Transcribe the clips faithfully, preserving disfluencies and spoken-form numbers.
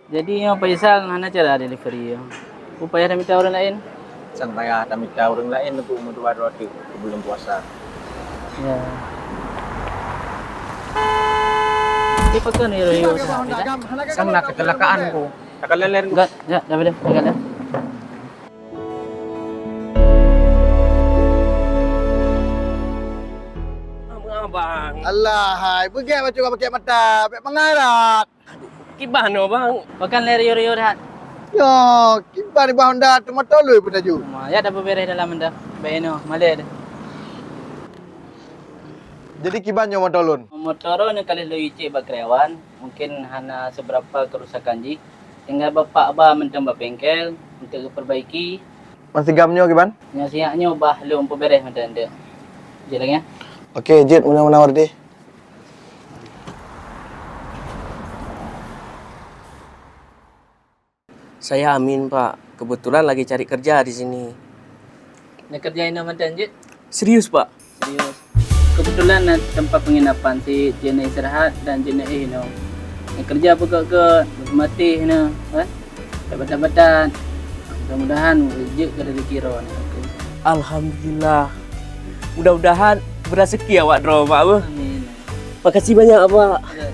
Jadi nyoe Faisal hana cara delivery nyoe. Peue payah tamita ureueng laén? Sang payah tamita ureueng laén untuk meudua droe teuk keu buleuen puasa. Ya. Tapi pakon yo yo. Sang na kecelakaan ko. Takalon lé. Enggak, enggak, dah boleh. Takalon. Abang. Alah, hai, beugèt bacut ka pakék mata, bèk mangarat. Kiban nyoe, Bang. Pakon lé riuh-riuh that. Yo, kiban di bawah honda tu moto lui pun laju. Ma, ya dah beberes dalam honda. Baik nyoe, malèe deh. Jadi kiban nyoe moto lôn? Moto lôn nyang ka lheueh lôn icek bak karyawan, mungkin hana seberapa kerusakan jih. Tinggai bapak ba mantong bak bengkel untuk diperbaiki. Ban sigam nyoe kiban? Nyang siat nyoe bah lôn peuberes mantong deh. Jeuet lagèe nyan. Oke, jeuet meunan-meunan Wardi. Saya Amin, Pak. Kebetulan lagi cari kerja di sini. Neukeureuja inoe mantong jeuet? Serius, Pak. Serius. Kebetulan na teumpat penginapan sit, jeuet istirahat dan jeuet éh inoe. Neukeureuja peugöt-göt, maté inoe, kan? Batat-batat. Mudah-mudahan jeuet keu rezeki droeneuh. Alhamdulillah. Mudah-mudahan beuraseuki awak droe, Pak, beuh. Amin. Makasih banyak, Pak. Ya.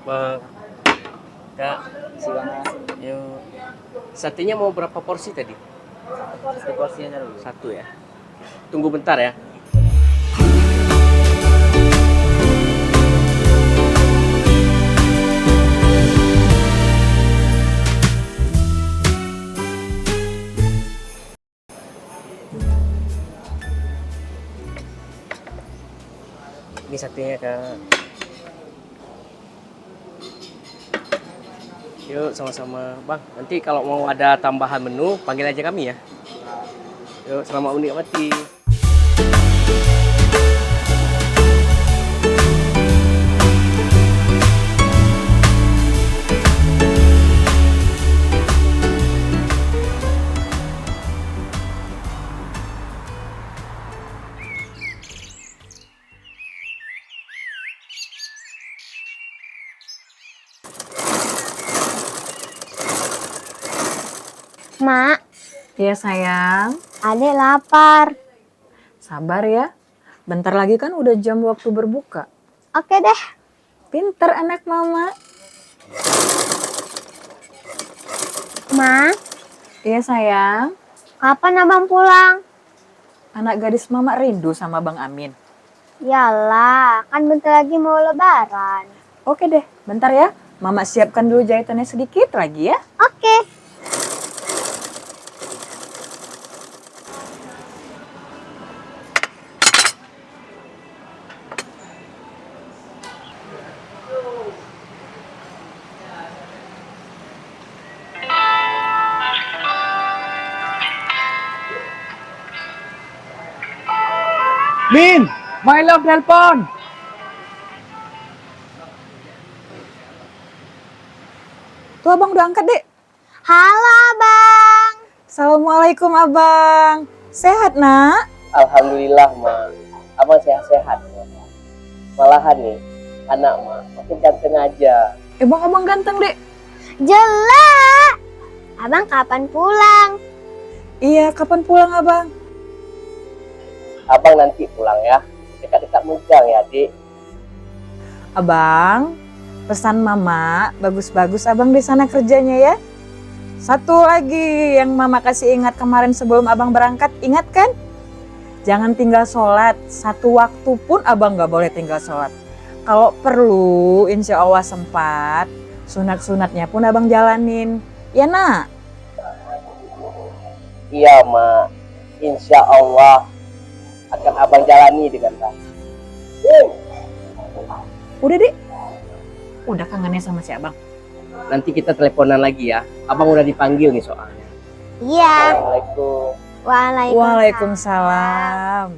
Bang. Kak. Makasih, Bang. Yuk. Satenya mau berapa porsi tadi? Satu porsi aja dulu. Satu ya. Tunggu bentar ya. Ini satunya, Kak. Yuk, sama-sama. Bang, nanti kalau mau ada tambahan menu, panggil aja kami ya. Yuk, selamat menikmati. Mak. Ya, sayang. Adek lapar. Sabar ya. Bentar lagi kan udah jam waktu berbuka. Oke deh. Pinter anak mama. Ma. Iya, sayang. Kapan abang pulang? Anak gadis mama rindu sama Bang Amin. Yalah, kan bentar lagi mau lebaran. Oke deh, bentar ya. Mama siapkan dulu jahitannya sedikit lagi ya. Oke. Min, my love nelpon. Tuh abang udah angkat, Dek. Halo, Bang. Assalamualaikum, Abang. Sehat, Nak? Alhamdulillah, Ma. Abang sehat-sehat. Malahan nih, anak Ma makin ganteng aja. Emang Abang ganteng, Dek? Jelas. Abang kapan pulang? Iya, kapan pulang, Abang? Abang nanti pulang ya. Dekat-dekat Mujang ya, Dik. Abang, pesan Mama, bagus-bagus Abang di sana kerjanya ya. Satu lagi yang Mama kasih ingat kemarin sebelum Abang berangkat, ingat kan? Jangan tinggal sholat, satu waktu pun Abang gak boleh tinggal sholat. Kalau perlu, insya Allah sempat, sunat-sunatnya pun Abang jalanin. Ya, Nak? Iya, Ma. Insya Allah akan Abang jalani dengan baik. Udah, Dek. Udah kangennya sama si Abang. Nanti kita teleponan lagi ya. Abang udah dipanggil nih soalnya. Iya. Assalamualaikum. Waalaikumsalam. Waalaikumsalam.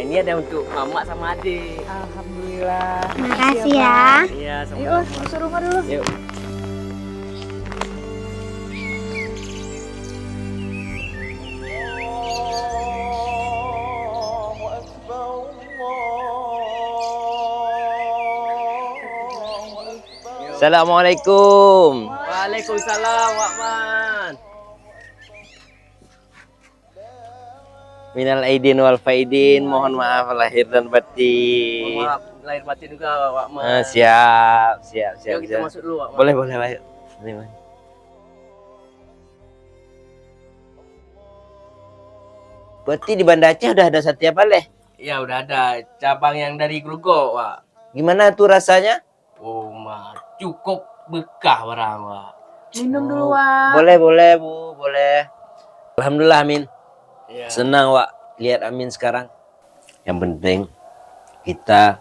Ini ada untuk mamak sama adik. Alhamdulillah. Makasih ya. Iya, Ayo, sama-sama. masuk rumah dulu. Yuk. Assalamualaikum. Waalaikumsalam, Wak Man. Minal aidin wal faidin, mohon maaf lahir dan batin. Mohon maaf lahir batin juga, Wak Man. Ah, siap, siap, siap. Yuk, kita siap. Masuk dulu, Wak Man. Boleh, boleh, ayo. Boleh, boleh. Berarti di Banda Aceh udah ada sate apa leh? Ya, udah ada cabang yang dari Grogol, Wak. Gimana tuh rasanya? Oh, ma, cukup bekah barang, Wak. Minum dulu, Wak. Boleh, boleh, Bu, boleh. Alhamdulillah, Amin. Ya. Senang, Wak, lihat Amin sekarang. Yang penting kita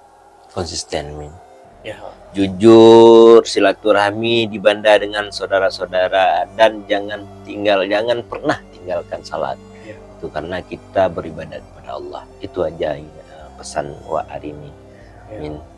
konsisten, Min. Ya. Jujur, silaturahmi di Banda dengan saudara-saudara, dan jangan tinggal, jangan pernah tinggalkan salat. Ya. Itu karena kita beribadat kepada Allah. Itu aja, eh, pesan Wak hari ini, Ya. Min.